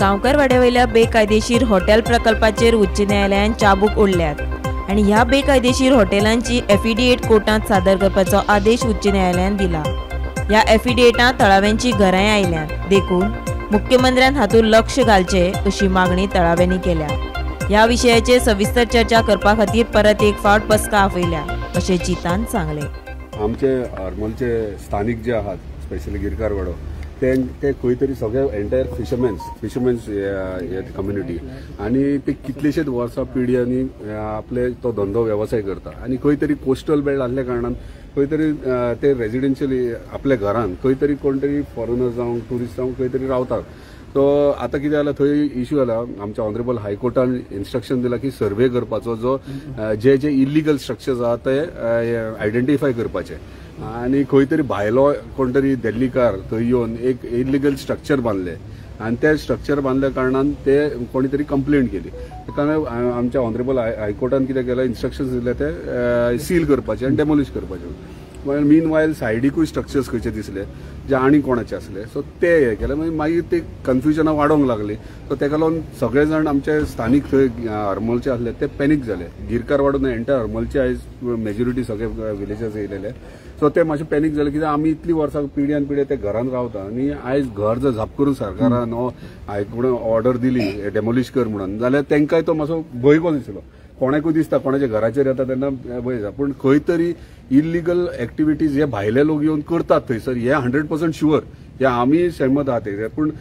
गांवकारवाड्यावयल्या बेकायदेशीर हॉटेल प्रकल्पाचेर उच्च न्यायालयान चाबूक ओडल्यात आनी ह्या बेकायदेशीर हॉटेलांची एफिडेविट कोर्टांत सादर करपाचो आदेश उच्च न्यायालयान दिला. ह्या एफिडेविटांत थळाव्यांची घरांय आयल्यांत, देखून मुख्यमंत्र्यान हातूंत लक्ष घालचें अशी मागणी थळाव्यांनी केल्या. ह्या विशयाचेर सविस्तर चर्चा करपा खातीर परत एक फावट बसका आपयल्या अशें जितान सांगलें. आमचे हरमलचे स्थानिक जे आहात, स्पेशली गिरकारवाडो, ते खंय तरी सगळे एंटायर फिशरमॅन्स हे कम्युनिटी आनी ते कितलेशेच वर्सां पिढयांनी आपले तो धंदो वेवसाय करता आनी खंय तरी कोस्टल बेल्ट आसल्या कारणान खंय तरी ते रेजिडेन्शियल आपल्या घरान खंय तरी कोण तरी फॉरेनर जावं ट्युरिस्ट जावं खंय तरी रावतात. सो आतां कितें जालां, थंय इश्यू जाला, आमच्या ऑनरेबल हायकोर्टान इन्स्ट्रक्शन दिलां की सर्वे करपाचो, जो जे जे इलिगल स्ट्रक्चर्स आहा ते आयडेंटिफाय करपाचे आनी खंय तरी भायलो कोण तरी दिल्लीकार थंय येवन एक इलिगल स्ट्रक्चर बांदले आनी ते स्ट्रक्चर बांदल्या कारणान ते कोणी तरी कंप्लेंट केली. कारण आमच्या ऑनरेबल हायकोर्टान कितें केलें, इन्स्ट्रक्शन्स दिले ते सील करपाचे आनी डेमोलिश करपाचे. मीन वायल सायडीकूय स्ट्रक्चर्स खंयचे दिसले जे आनी कोणाचे आसले, सो ते हे केले. मागीर ते कन्फ्युजनां वाडोवंक लागली. सो तेका लागून सगळे जाण आमचे स्थानीक थंय हरमलचे आसले ते पॅनीक जाले. गिरकारवाडो न्हय, एंटायर हरमलचे आयज मेजॉरिटी सगळे विलेजर्स येयलेले. सो ते मातशे पॅनीक जाले कित्याक आमी इतली वर्सां पिढ्यान पिढ्या ते घरान रावता आनी आयज घर जर झाप करून सरकारान हायकोर्टान ऑर्डर दिली डेमोलिश कर म्हणून, जाल्यार तांकांय तो मातसो भंय कसो दिसलो. कोणाकूय दिसता कोणाच्या घराचेर येता तेन्ना भंय दिसता, पूण खंय तरी इलिगल एक्टिविटीज हे भायले लोक येवन करतात थंयसर, हे 100% शुअर, हे आमी सहमत आहात ते. पूण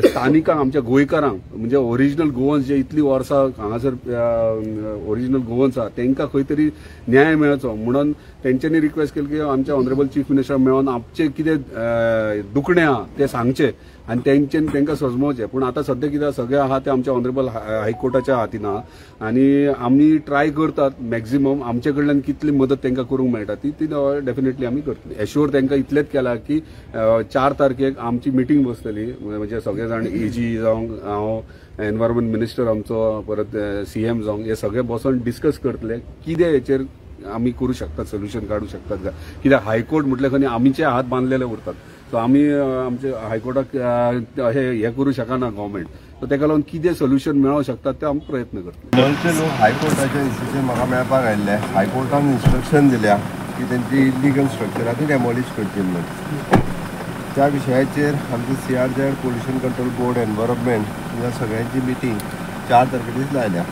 स्थानिकांक, आमच्या गोंयकारांक, म्हणजे ओरिजिनल गोवन्स जे इतली वर्सां हांगासर ओरिजिनल गोवन्स आहा तांकां खंय तरी न्याय मेळचो म्हणून तेंच्यांनी रिक्वेस्ट केली की आमच्या ऑनरेबल चीफ मिनिस्टर मेळोन आमचें कितें दुखणें आहा तें सांगचें आनी तेंच्यानी तांकां सजमोवचें. पूण आतां सद्या कितें सगळें आहा तें आमच्या ऑनरेबल हायकोर्टाच्या हातीन आहा आनी आमी ट्राय करतात मॅक्झिमम आमचे कडल्यान कितली मदत तांकां करूंक मेळटा ती डेफिनेटली आमी करतली. एश्योर तांकां इतलेंच केलां की 4 तारखेक आमची मिटींग बसतली, म्हणजे सगळे जाण एजी जावं, हांव एनवायरमेंट मिनिस्टर आमचो, परत सीएम जावं, हे सगळे बसोन डिस्कस करतले कितें हेचेर आमी करूं शकतात, सोल्युशन काडूं शकतात काय. कित्याक हायकोर्ट म्हटल्यार खंय आमचे हात बांदलेले उरतात. सो आमी आमचे हायकोर्टाक हे करूं शकना गव्हर्मेंट. सो तेका लागून कितें सोल्युशन मेळोंक शकतात ते आमी प्रयत्न करतले. गोंयचे लोक हायकोर्टाच्या इश्यूचेर म्हाका मेळपाक आयिल्ले. हायकोर्टान इन्स्ट्रक्शन दिल्या की तेंची इलिगल स्ट्रक्चर आहा ती डेमोलिश करची म्हणून. त्या विशयाचेर आमचे CRZ, pollution control board, environment ह्या सगळ्यांची मिटींग 4 तारखे दीस लायल्या.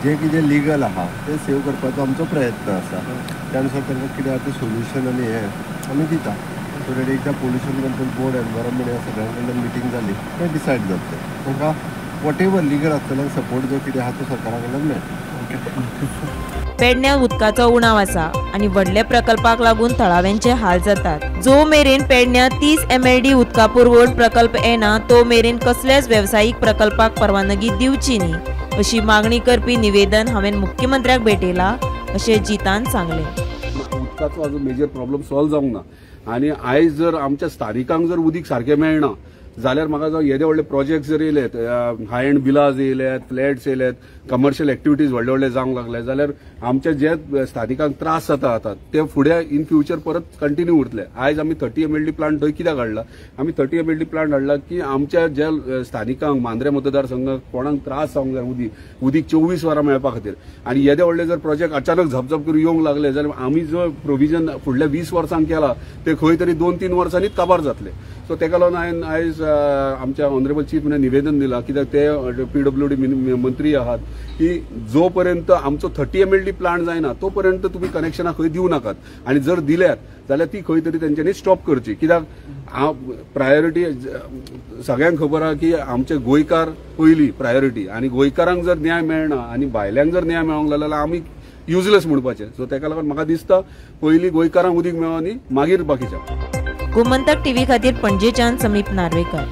जे कितें लिगल आहा तें सेव करपाचो आमचो प्रयत्न आसा. त्या अनुसार तांकां कितें आहा तें सोल्युशन आनी हें आमी दिता. सो that एकदां पोल्युशन कंट्रोल बोर्ड, एनवायरमेंट ह्या सगळ्यां कडल्यान मिटींग जाली तें डिसायड जातलें. तांकां what ever legal आसतल्यान सपोर्ट जो कितें आहा तो सरकारा कडल्यान मेळटा. पेडण्यां उदकाचो उणाव आसा आनी व्हडल्या प्रकल्पाक लागून थळाव्यांचे हाल जातात. जो मेरेन पेडण्यां 30 MLD उदका पुरवण प्रकल्प येना तो मेरेन कसल्याच वेवसायीक प्रकल्पाक परवानगी दिवची न्ही अशी मागणी करपी निवेदन हांवें मुख्यमंत्र्याक भेटयला अशें जितान सांगलें. उदकाचो अजून मेजर प्रॉब्लम सॉल्व जावंक ना आनी आयज जर आमच्या स्थानिकांक जर उदीक सारकें मेळना जाल्यार म्हाका जावं येदे व्हडले प्रोजेक्ट जर येयलेत, हाय एंड विलाज येयल्यात, फ्लॅट्स येयल्यात, कमर्शियल एक्टिविटीज व्हडले व्हडले जावंक लागले जाल्यार आमचे जे स्थानिकांक त्रास जाता आतां ते फुडें इन फ्युचर परत कंटिन्यू उरतले. आयज आमी 30 MLD plant थंय कित्याक हाडला, आमी 30 MLD plant हाडला की आमच्या ज्या स्थानिकांक मांद्रे मतदारसंघाक कोणाक त्रास जावंक जाय उदीक 24 वरां मेळपा खातीर. आनी येदे व्हडले जर प्रोजेक्ट अचानक झपझप करून येवंक लागले जाल्यार आमी जो प्रोविजन फुडल्या 20 वर्सांक केला ते खंय तरी 2-3 वर्सांनीच काबार जातले. सो तेका लागून हांवें आयज आमच्या ऑनरेबल चीफ मिनिस्टर निवेदन दिलां कित्याक ते PWD मंत्री आहात की जो पर्यंत आमचो 30 MLD plant जायना तो पर्यंत तुमी कनेक्शनां खंय दिवं नाकात आनी जर दिल्यात जाल्यार ती खंय तरी तेंच्यांनी स्टॉप करची. कित्याक प्रायोरिटी सगळ्यांक खबर आहा की आमचे गोंयकार पयली प्रायोरिटी आनी गोंयकारांक जर न्याय मेळना आनी भायल्यांक जर न्याय मेळोंक लागलो जाल्यार आमी युजलेस म्हणपाचें. सो तेका लागून म्हाका दिसता पयलीं गोंयकारांक उदीक मेळों आनी मागीर बाकीच्या. गोमंतक टीव्ही खातीर पणजेच्यान समीप नार्वेकर.